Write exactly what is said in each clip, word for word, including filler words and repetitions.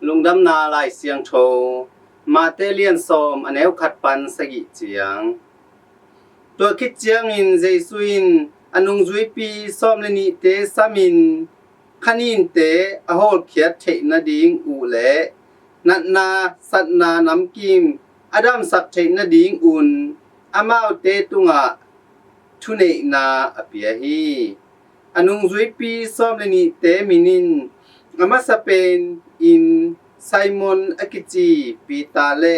Lungdamna Lai Siangtho, Mate lian sawm, a neu khat pan sagih ciang. Tua khit ciangin Jesu in a nungzuipi sawm le nihte samin, khaninte a hawlkhiat theih nading uh le natna satna namkim a damsak theih nadingun amaute tungah thuneihna a pia hi. A nungzuipi sawm le nihte min in, a masa pen in Simon a kici Peter le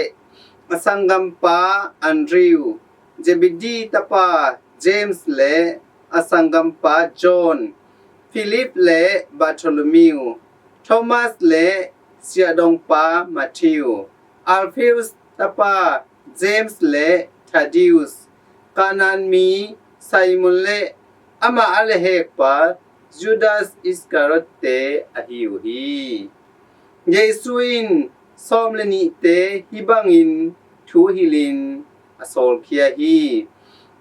a sanggampa Andrew, Zebedee tapa James le a sanggampa John, Philip le Bartholomew, Thomas le siahdongpa Matthew, Alphaeus tapa James le Thaddeus, Kanaan mi Simon le amah a lehhekpa Judas Iscariot-te ahi uh hi. Jesu in sawm le nihte hih bangin thu hilhin a sawlkhia hi.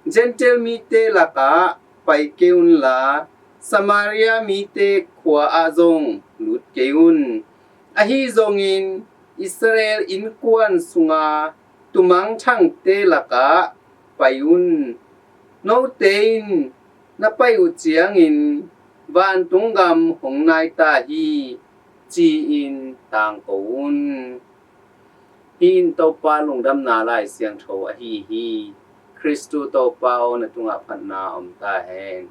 Gentile mite lakah pai kei unla, Samaria mite khua ah zong lut kei un. Ahi zongin Israel innkuan sunga tumangthangte lakah pai un. Note in na pai uh ciangin vantung gam hong nai ta hi, ci-in tangko un. Hih in Topa lungdamna Lai Siangtho ahi hi. Khristu Topa aw, na tungah phatna om ta hen.